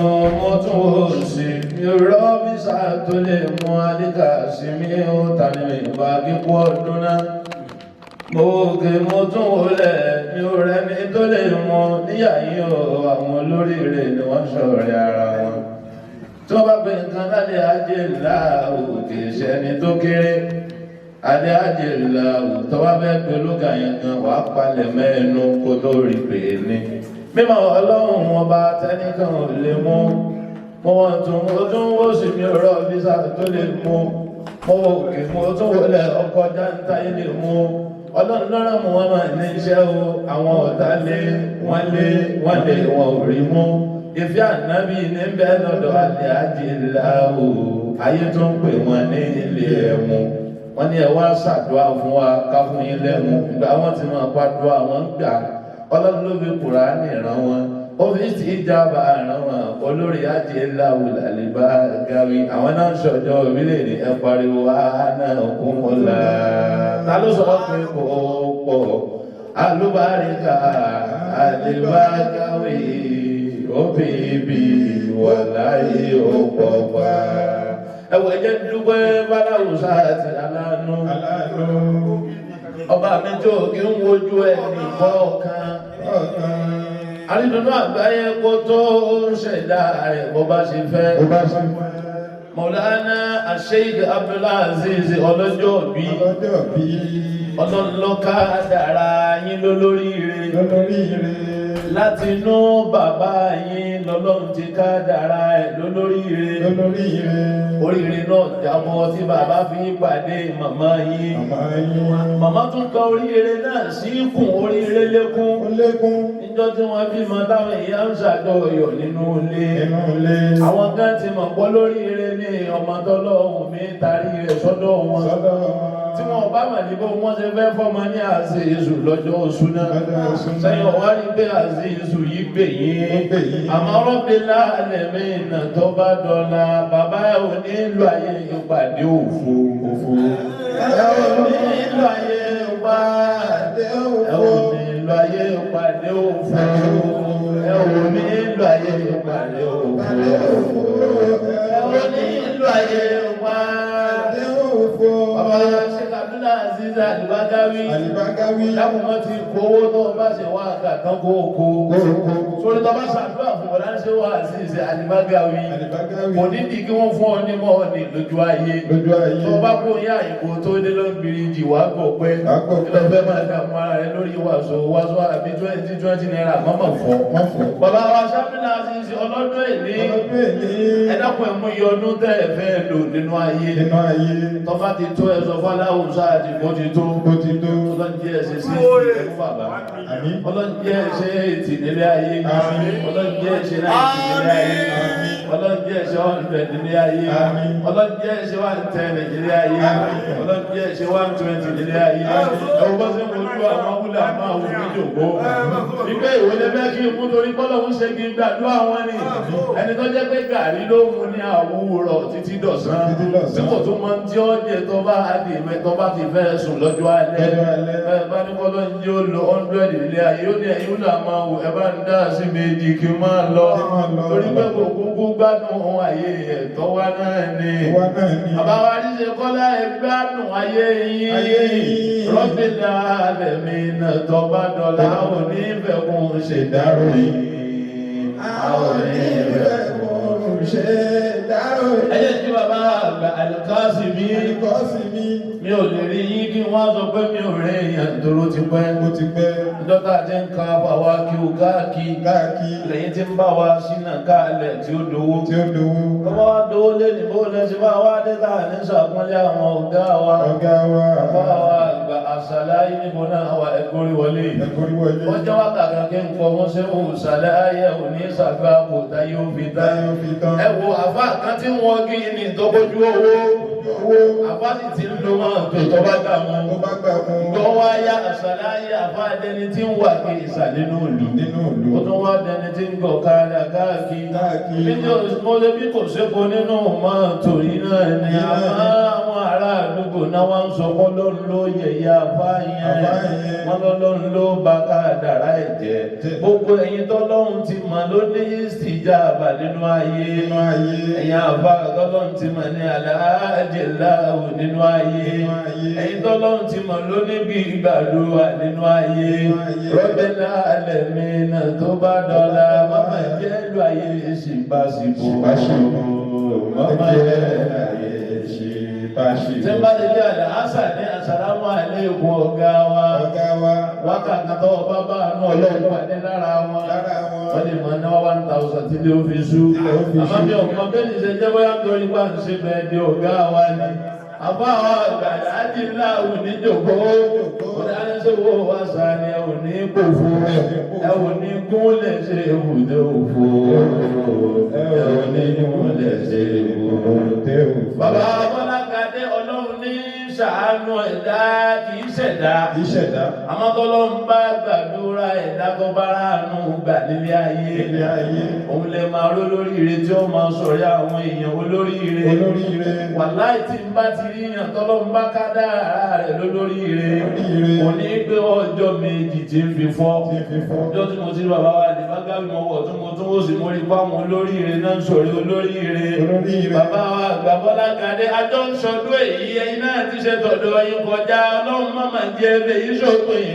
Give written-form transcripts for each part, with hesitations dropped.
tún mo tún wò sí mi ò rọ́ bísà tó lè mú alíkà sí mi ó ta ni mi bá kíkú ọdún náà. Mo òkè mo tún wọlé mi ò rẹ́ni tó lè mú níyà yín o, àwọn olóríire ni wọ́n ṣọ̀rẹ́ ara wọn. Tí wọ́n bá pe nǹkan lálẹ́ ajé ńlá òkè ìṣẹ́ni tó kéré. Alẹ́ ajé ńlá òtọ́ wá fẹ́ pe ológa yẹn gan wàá palẹ̀ mẹ́nu kó tó rí pé ní. Mímọ́ Ọlọ́run ọba tẹ́nìkan ò lè mú. Mo wọ́n tún mo tún wó sí mi ò rọ́ bísà tó lè mú. Mo wò òkè mo tún wọlé ọkọ̀ jáńtá yìí lè mú. Ọlọ́run lọ́rọ̀ mú wọn máa ní iṣẹ́ o, àwọn ọ̀tá lé wọ́n lé wọ́n lé wọn ò rí mú. Ìfẹ́ ànábì ní bẹ́ẹ̀ lọ́dọ̀ alẹ́ ajé ńlá o, ayé tó ń pè wọ́n ní ilé ẹ̀mú. Wọ́n ní ẹ wá ṣàdúrà fún wa ká fún yín lẹ́mu. Ìgbà wọn ti máa pàdúrà wọn ń gbà. Ọlọ́run ló fi Kùránì rán wọn. Ó fi ti ìjábà rán wọn. Olórí ajé ńlá wò lálẹ́ bá gawi. Àwọn náà ń ṣọjọ́ orílẹ̀-èdè ẹ pariwo àánà kún ọ̀la. Ta ló sọ pé kò pọ̀? Alúbáríkà àlebágáwì òbíbi wà láyé ó pọ̀ pa. Ẹ̀wọ̀ ẹ̀jẹ̀ dúpẹ́ Báláwùsá àti Aláàánú. Ọba mi tó kí ń wojú ẹnì kọ̀ọ̀kan. Àrídùnú àgbáyé kó tó ń ṣẹ̀dá rẹ̀ bó bá ṣe fẹ́. Mọ̀lánà Sheikh Abdulaziz ọlọ́jọ́ bí. Ọlọ́lọ́ká dára yín lólóríire. Láti inú bàbá yín lọ́lọ́run ti ká dára ẹ̀ lólóríire. Oríire náà jábọ́ tí bàbá fi pàdé màmá yín. Màmá tún kọ oríire náà sí ikùn oríire lékún. Níjọ́ tí wọ́n bímọ táwọn èèyàn ń ṣàjọyọ̀ nínú ilé. Àwọn kan ti mọ̀ pọ́ lóríire ní ọmọ tọ́lọ́hùn mi tarí rẹ̀ sọ́dọ̀ wọn. Tí wọn bá mà ní bó wọ́n ṣe fẹ́ fọ́mọ ní àṣeyṣù lọ́jọ́ oṣù náà. Sẹ́yìn ọ̀wá rí pé àṣeyṣù yìí gbè yín. Àmọ́ rọ́bì láàlẹ̀ mi nà tó bá dọ̀la bàbá ẹ̀ ò ní lọ ayé ìpàdé òfo. Ẹ ò ní lọ ayé ìpàdé ẹ ò ní lọ ayé ìpàdé òfo. Ẹ ò ní lọ ayé ìpàdé òfo. Ẹ ò ní lọ ayé ìpàdé òfo. Bàbá Sheikh Abdulaziz Alibagawi. Dákun mọ́ ti kówó tó bá ṣe wá àgàtàn kó kó. Sórí tó bá ṣàdúrà fún ọ̀dá ń ṣe wá Aziz Alibagawi. Kò ní di kí wọ́n fún ọ ní mọ́ọ̀nì lójú ayé. Tó bá kó yá àyìnbó tó dé ló ń gbìrì jì wá gbọ̀ pé. Kí ló fẹ́ máa dààmú ara rẹ lórí wàásù wàásù àbí 20 naira mọ́mọ́ fọ́. Bàbá wa Ṣáfìlà Aziz ọlọ́dún èlé. Ẹ dákun ẹ̀ mú iye ọdún tẹ́ ẹ fẹ́ lò nínú ayé. Tó bá ti tó ẹ sọ fáláwùsá àti bó ti tó. Ọlọ́njẹ́ ẹ ṣe sí ìfún bàbá. Ọlọ́njẹ́ ẹ ṣe ètì nílé ayé. Ọlọ́njẹ́ ẹ ṣe náìtì nílé ayé. Ọlọ́njẹ́ ẹ ṣe 100 nílé ayé. Ọlọ́njẹ́ ẹ ṣe 110 nílé ayé. Ọlọ́njẹ́ ẹ ṣe 120 nílé ayé. Ẹ̀wọ̀n bá ṣe ń wojú àwọn wúlò àmọ́ àwọn oníjòkó. Ìgbé ìwé lè fẹ́ kí n mú torí kọ́lọ̀ ń ṣe kí n gbàdúrà wọn ni. Ẹni tó jẹ́ pé gàrí ló mu ní àwúrọ̀ títí dọ̀sán. Tí kò tún mọ tí ó jẹ tó bá di mẹ́ tó bá ti fẹ́ sùn lọ́jọ́ alẹ́. Ẹ bá ní kọ́lọ́ ń jẹ́ ó lo 100 nílé ayé ó ní ẹ̀yìn náà máa wò ẹ bá ń dá sí méjì kí n máa lọ. Torí pé kò kúkú gbádùn ayé ẹ̀tọ́ wa náà ni. Bàbá wa ní ṣe kọ́lá ẹ gbádùn ayé yín. Rọ́bìlà lẹ̀mí náà tó bá dọ̀la ò ní fẹ́ kún ṣèdárò yìí. A ò ní fẹ́ kún ṣèdárò yìí. Ẹ jẹ́ kí bàbá àgbà Alikásímì. Mi ò lè rí yín kí wọ́n sọ pé mi ò rí èèyàn tóró ti pẹ́. Dọ́tà ti ń ka bàwá kí o káàkiri. Lẹ́yìn tí ń bá wa ṣínà káàlẹ̀ tí ó dowó. Bàbá wa dowó lé ní bó lẹ́sìn bá wa dé tá à ní sàkúnlé àwọn ọ̀gá wa. Bàbá wa àgbà àṣàláyé níbo náà wà ẹ̀kọ́rí wọlé. Wọ́n jẹ́ wá kàkà kí n kọ́ wọ́n ṣe òun ṣàlàyé òní ṣàgbà kò táyé ó fi tán. Ẹ wo àfa kan tí wọ́n kí ni ìtọ́kọ́jú owó. Àfa sì ti ń lo mọ́tò tó bá gbà mú. Gbọ́ wá yá àṣàláyé àfa dẹni tí ń wà kí ìsà nínú ìlú. Ó tún wá dẹni tí ń gọ̀ káàdà káàkiri. Mo lè bí kò sépo nínú mọ́tò yìí náà ni àmọ́ àwọn ará àdúgbò náà wá ń sọ pé Ọlọ́run ló yẹ̀yẹ́ àfa yẹn, wọ́n lọ́lọ́run ló bá kádàrá ẹ̀ jẹ́. Gbogbo ẹ̀yin tọ́lọ́run ti mọ̀ ló ní ìsìjàbà nínú ayé, ẹ̀yin àfa tọ́lọ́run ti mọ̀ ní aláàjẹláwò nínú ayé, ẹ̀yin tọ́lọ́run ti mọ̀ ló ní bí gbàdúrà nínú ayé. Rọ́bẹ́lá alẹ́mìnà tó bá dọ̀la, mọ́mọ́ jẹ́ lu ayé ṣìbáṣìbò. Mọ́mọ́ jẹ́ ayé ṣìbáṣìbò. Tí n bá lè dé àlẹ́ àṣà ní àṣàlámù àlékún ọ̀gá wa. Wákàtí tó bá bá àánú Ọlọ́run pàdé lára wọn. Wọ́n lè mọ náà 1000 tí lè fi sú. Àmọ́ mi ò mọ bẹ́ẹ̀ ní ṣe jẹ́ bóyá nítorí bá ń ṣe bẹ́ẹ̀ di ọ̀gá wa ni. Àbá àwọn àgbàdo àdìláwù níjòkó. Ọ̀dánṣẹ́wó wa sani ẹ̀ ò ní kófó. Ẹ ò ní gúnlẹ̀ ṣe ibùdó òfò. Ẹ ò ní gúnlẹ̀ ṣe ibùdó òfò. Bàbá Bọ́lákadé Ọlọ́run ní ṣàánú ẹ̀dá kì í ṣẹ̀dá. Àmọ́ tọ́lọ́run bá gbàdúrà ẹ̀dá tó bá ráàánú gbà nílé ayé. Òun lè máa ró lóríire tí ó máa sọ̀rọ̀ àwọn èèyàn olóríire. Wàláì tí n bá ti rí yàn tọ́lọ́run bá ká dára rẹ̀ lólóríire. Kò ní pé ọjọ́ méjì tí ń fi fọ́. Ọjọ́ tí mo ti rí bàbá wa ní bágáwí mo wọ̀ tí mo tún ó sì mo rí fáwọn olóríire náà ń sọ̀rọ̀ olóríire. Bàbá wa àgbà Bọ́lákadé àjọ ń sọdún èyí ẹ̀yin náà ti ṣe tọ̀dọ̀ yín kọjá. Ọlọ́run má máa jẹ́ ẹbẹ̀ yìí ṣòpin.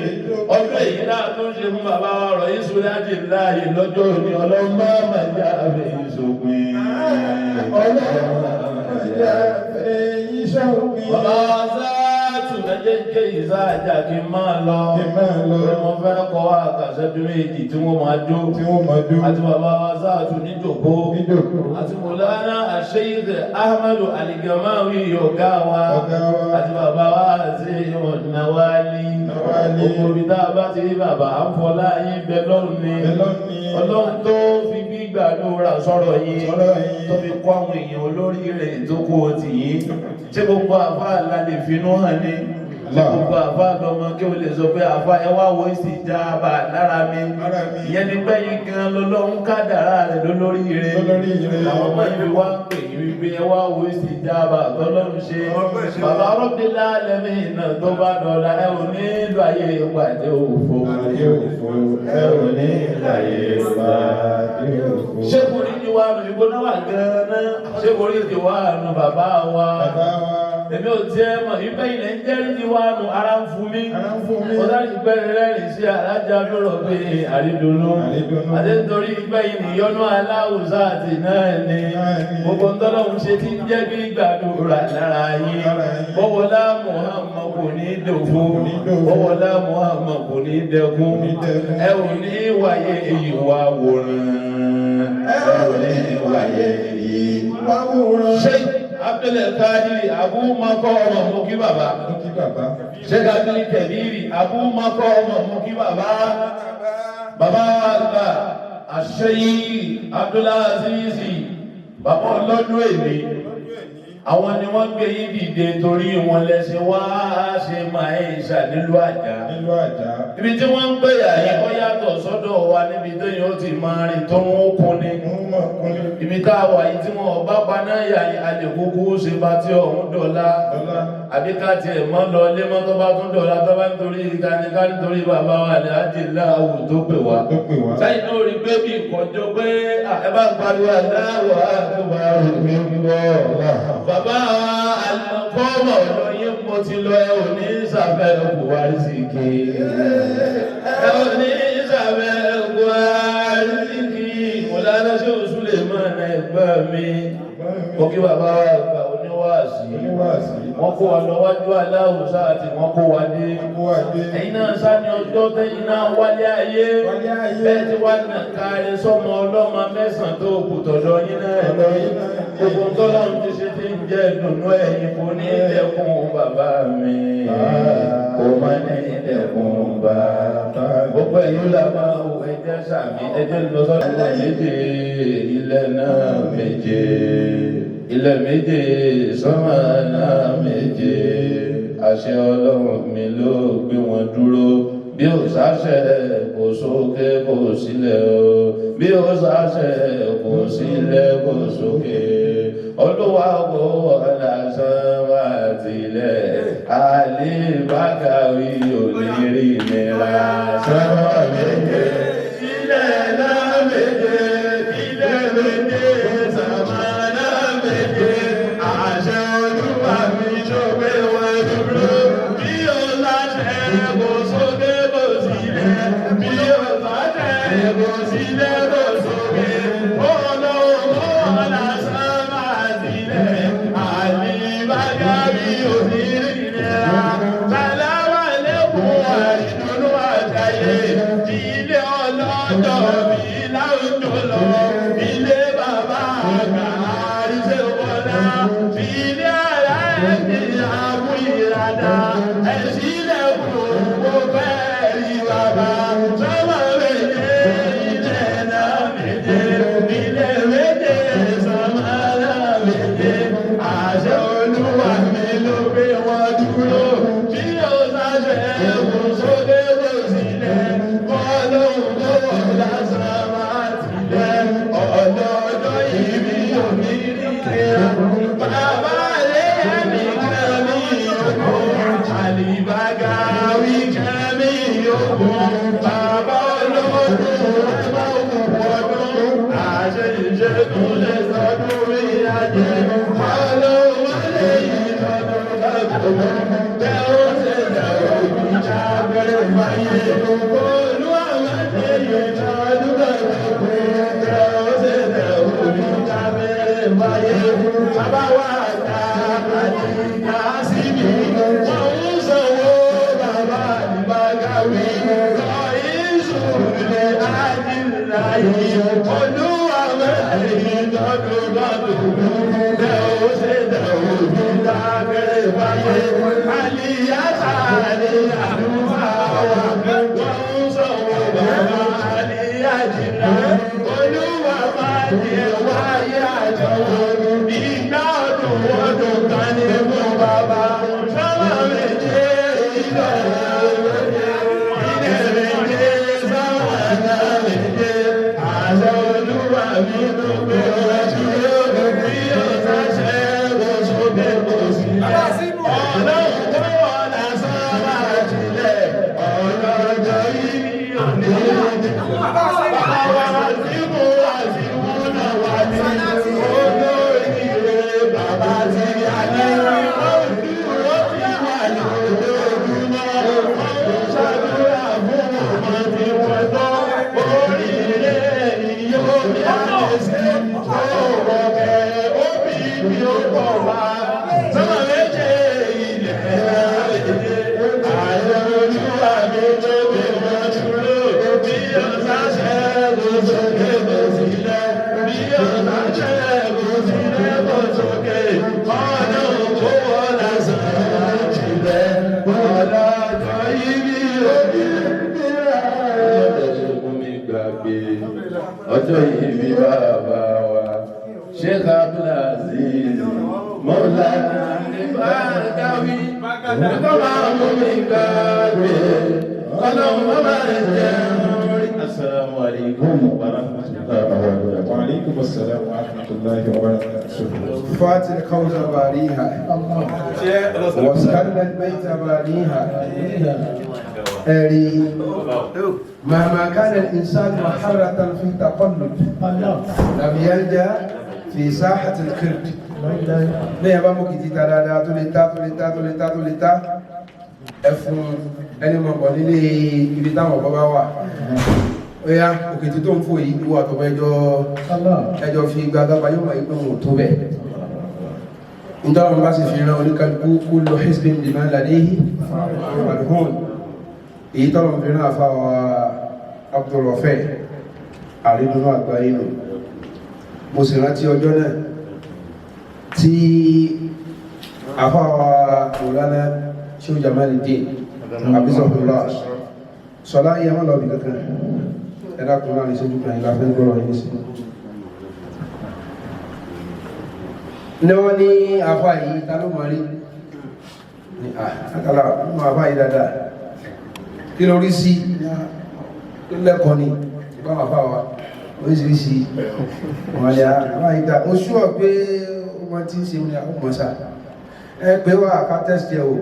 Ọdún èyí náà tó ń ṣe fún bàbá wa ọ̀rọ̀ yìí sùn láti láàyè lọ́jọ́ òní. Ọlọ́run má máa jẹ́ ẹbẹ̀ yìí ṣòpin. Ọlọ́run má máa jẹ́ ẹbẹ̀ yìí ṣòpin. Bàbá wa sáàtù ẹjẹ́ ké ìsáàjà kí n máa lọ. Mo fẹ́ kọ́ àkàṣẹ́jú méjì tí wọ́n máa jó. Àti bàbá wa sáàtù níjòkó. Àti Mọ̀lánà Sheikh Ahmadu Aligamawi ọ̀gá wa. Àti bàbá wa àti Nawali. Gbogbo ibi tá a bá ti rí bàbá à ń fọlá yín bẹ lọ́run ni. Ọlọ́run tó fi gbígbàdúrà sọ̀rọ̀ yín. Tó fi kó àwọn èèyàn olórí rẹ̀ tó kó o tì yín. Ṣé gbogbo àfa la lè finú hàn ni? Gbogbo àfa lọmọ kí o lè sọ pé àfa ẹ wá wo ìsìjàbà lára mi. Ìyẹn ni pé yín gan lọ́lọ́run kádàrá rẹ̀ lólórí rẹ̀. Àwọn ọmọ yìí wá ń pè yín wípé ẹ wá wo ìsìjàbà tọ́lọ́run ṣe. Bàbá Rọ́bìlá lẹ́mí iná tó bá dọ̀la ẹ ò ní lọ ayé ìpàdé òfò. Ẹ ò ní lọ ayé ìpàdé òfò. Ṣé kò ní ti wá nù ìgbóná wà gan-an? Ṣé kò ní ti wá nù bàbá wa? Èmi ò tiẹ̀ mọ̀ ìgbẹ́ ilẹ̀ ń jẹ́rìí ti wá nù ara ń fún mi. Mo sáré ìgbẹ́ rẹ́rìn sí alájà lọ́rọ̀ pé àrídùnnú. Àti nítorí ìgbẹ́ yìí nìyọnú aláwùsá àti náà ni. Gbogbo ntọ́lọ́hún ṣe ti ń jẹ́ bí gbàdúrà lára yín. Bọ́wọ́lá Muhammad kò ní dòfo. Bọ́wọ́lá Muhammad kò ní dẹkùn. Ẹ ò ní wáyé ìwà wòran. Ẹ ò ní wáyé ìwà wòran. Ṣé Abdul Kadiri Abu Makọ ọmọ mú kí bàbá. Sheikh Abdul Kabiri Abu Makọ ọmọ mú kí bàbá. Bàbá àgbà Àṣeyí Abdulazizi bàbá ọlọ́dún èmi. Àwọn ni wọ́n gbé yín dìde torí wọn lẹ́sìn wá ṣe máa ń ṣà nílùú Àjà. Ibi tí wọ́n ń pè yà ó yàtọ̀ sọ́dọ̀ wa níbi téèyàn ó ti máa rìn tó ń kún ni. Ibi tá a wà yìí tí wọn bá paná yà yìí a lè kúkú ṣe bá tí ọ̀hún dọ̀la. Àbí ká tiẹ̀ mọ́ lọ ilé mọ́ tó bá tún dọ̀la tó bá nítorí ìkànnìká nítorí bàbá wa lè ájì láwù tó pè wá. Sẹ́yìn náà rí pé bí ìkọjọ pé ẹ bá ń pariwo aláwọ̀ àdúgbò mi ń bọ̀. Bàbá àlùkọ́mọ̀ ọ̀dọ̀ yín mo ti lọ ẹ ò ní sàfẹ́ kò wá sí kí. Ẹ ò ní sàfẹ́ kò wá sí kí. Mọ̀lánà ṣé oṣù lè mọ̀ ẹ̀ ẹ̀gbọ́n mi. Mo kí bàbá wa àgbà oníwàásí. Wọ́n kó wa lọ wájú aláwùsá àti wọ́n kó wa dé. Ẹ̀yin náà sáni ọjọ́ tẹ́yìn náà wálé ayé. Bẹ́ẹ̀ tí wá nà kárí sọ́mọ ọlọ́mọ mẹ́sàn-án tó kù tọ̀dọ̀ yín náà ní. Gbogbo tọ́lọ́run ti ṣe ti ń jẹ́ ìdùnnú ẹ̀yin kò ní dẹ́kun bàbá mi. Kò má ní dẹ́kun bàbá. Gbogbo ẹ̀yin là máa wò ẹjẹ́ sàmì ẹjẹ́ lọ sọ́dọ̀ méje ilẹ̀ náà méje. Ilẹ̀ méje sánmà náà méje. Àṣẹ Ọlọ́run mi ló gbé wọn dúró. Bí ó sáṣẹ kò sókè kò sílẹ̀ o. Bí ó sáṣẹ kò sílẹ̀ kò sókè. Olúwa kò ọ̀la sánmà tilẹ̀. Àlìbákàwí ò lè rí nira. Sánmà méje. Ilẹ̀ náà méje. Ilẹ̀ méje. Sánmà náà méje. Àṣẹ Olúwa mi ló gbé wọn dúró. Bí ó láṣẹ kò sókè kò sílẹ̀. Bí ó láṣẹ kò sílẹ̀ kò sókè. Ọlọ́run ọ̀la sánmà sílẹ̀. Àlìbákàwí ò ní rí nira. Sàlámà lẹ́kùn àìdùnnú àjàyè. Ilé ọlọ́jọ́ mi láwùjọ lọ. Ilé bàbá àgbà àríṣẹ́ wọlá. Ilé ara ẹni àbú ìràdá. Ẹ̀sílẹ̀kùn mo fẹ́ rí bàbá. Sọ́mọ méje ilẹ̀ náà méje. Ilé méje sọ́mọ náà méje. Àṣẹ Olúwa mi ló gbé wọn dúró. Bí ó sáṣẹ kò sókè kò sílẹ̀. Ọlọ́run tó wọ̀ lásán máa tilẹ̀. Ọlọ́jọ́ ìbí òní rí kíra. Bàbá lé mi kan mi òkun. Àlìbágàwí kan mi òkun. Bàbá ológun ọmọ òkun ọdún. Àṣẹ ìṣègùn lè sọdún rí ajé. Ọlọ́run lè yí lọ́dún lọ́dún. Tẹ́ ó ṣe tẹ̀ òbí jábẹ́rẹ́ fáyé. Olúwa máa ṣe yí lọ́dún lọ́dún. Tẹ́ ó ṣe tẹ̀ òbí jábẹ́rẹ́ fáyé. Bàbá wa ta àti kásìmì. Wọ́n ń sanwó bàbá àlìbágàwí. Kọ́ ìṣúlẹ̀ àdìláyé. Olúwa máa ṣe yí lọ́dún lọ́dún. Tẹ́ ó ṣe tẹ̀ òbí jábẹ́rẹ́ fáyé. Àlìyáta ni àlùfáà wa. Wọ́n ń sanwó bàbá àlìyájìlá. Olúwa máa jẹ wáyé àjọwọ́. Ìgbà ọdún ọdún kan ní fún bàbá. Sọ́mọ méje ilẹ̀ méje. Ilẹ̀ méje sọ́mọ náà méje. Àṣẹ Olúwa mi ló gbé ojú bí ó sáṣẹ kò sókè kò sílẹ̀. Ọlọ́run tó wọ̀ lásán máa tilẹ̀. Ọlọ́jọ́ yìí ò ní ìdí. Bàbá wa tí mo wà sí wúnà wà ní olóríire bàbá tí a ní. Olùdúró tí wà lójoojúmọ́. Wọ́n ń ṣàdúrà fún ọmọ tí wọ́n tọ́. Oríire ni yóò bí àṣẹ. Ọ̀rọ̀ kẹ́ òbí mi ó pọ̀ wá. Sọ́mọ méje ilẹ̀ méje. Àṣẹ Olúwa mi tó bí wọ́n dúró. Bí ó sáṣẹ kò sókè kò sílẹ̀. Bí ó sáṣẹ kò sílẹ̀ kò sókè. Ọlọ́run kò wọ́n lásán jìnlẹ̀. Ọlọ́jọ́ ibi òbí ọjọ́ ìbí bàbá wa Sheikh Abdulaziz Mọ́lánà ní Bádáwí nígbà máa mú mi gbàgbé ọlọ́run má máa jẹun rí. Assalamu alaikum wa rahmatullahi wa barakatuh. Wa alaikum assalam wa rahmatullahi wa barakatuh. فات الكوز باريها واسكننا البيت بانيها أري مهما كان الإنسان محرة في تقلب لم يلجأ في ساحة الكرد. Ní ẹ bá mú kìtì ta dáadáa tó lè ta tó lè ta tó lè ta tó lè ta ẹfun ẹni mọ̀ bọ̀ nílé ibi táwọn ọ̀bọ bá wà. Ó yá, òkìtì tó ń fò yìí, ìwọ àtọ̀bọ̀ ẹjọ́ ẹjọ́ fi gbàgbà yóò mọ̀ pé wọn ò tó bẹ́ẹ̀. Nítorí wọn bá sì fi ran oníkálukú, kullu hizbin bima ladayhi farihun. Èyí tọ́lọ̀ fi rán àfáwà Abdulrafẹ́ àrídùnú àgbáyé nù. Mo sì rántí ọjọ́ náà tí àfáwà Mawlana Sheikh Jamaluddin abisahullah sọlá yẹ wọn lọ bí kankan. Ẹ̀dá kan láàrin ìṣẹ́jú kan ìlà fẹ́ gbọ́rọ̀ yìí sí ní wọ́n ní àfáà yìí, ta ló mọ̀ rí ní àkàlà mọ̀ àfáà yìí dáadáa. Kí ló rí sí lẹ́kọ̀ọ́ ni ìbáwọn afá wa oríṣiríṣi wọn yà àwọn ìta ó ṣúọ̀ pé wọ́n ti ń ṣe ní àwọn ọmọ sáà ẹ pé wà ká test ẹ o.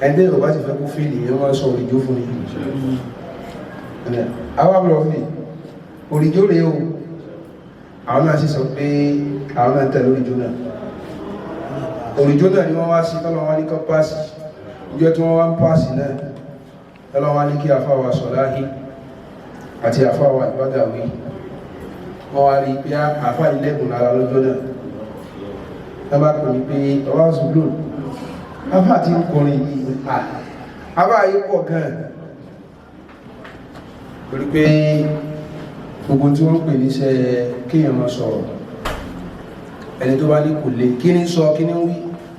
Ẹni tí bá ti fẹ́ kó fail yẹn, wọ́n sọ òrìjó fún ni. Àwọn àbúrò fi òrìjó rèé o. Àwọn náà sì sọ pé àwọn náà ń tẹ̀lé òrìjó náà. Òrìjó náà ni wọ́n wá sí tọ́lọ́ wá ní kọ́ pass. Ìjọ tí wọ́n wá ń pass náà, tọ́lọ́ wá ní kí àfáwà Sọ̀láhí àti àfáwà Ìbádàwí, wọ́n wá rí pé àfá ilẹ̀kùn lára lọ́jọ́ náà. Wọ́n bá pè ní pé ọwá zùlù afá tí ń kọrin yìí, àbá yìí pọ̀ gan-an, torí pé gbogbo tí wọ́n ń pè níṣẹ́ kéèyàn máa sọ̀rọ̀, ẹni tó bá ní kò lè, kí ní sọ, kí ní wí,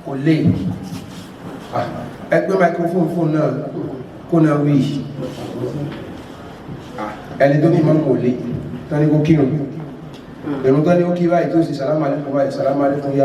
kò lè. Ẹgbẹ́ microphone fún náà kó náà wí. Ẹni tó ní ìmọ̀ kò lè tán ní kó kírun, ìrun tán ní ó kí báyìí tó sì sàlámà alaykum báyìí, sàlámà alaykum yá.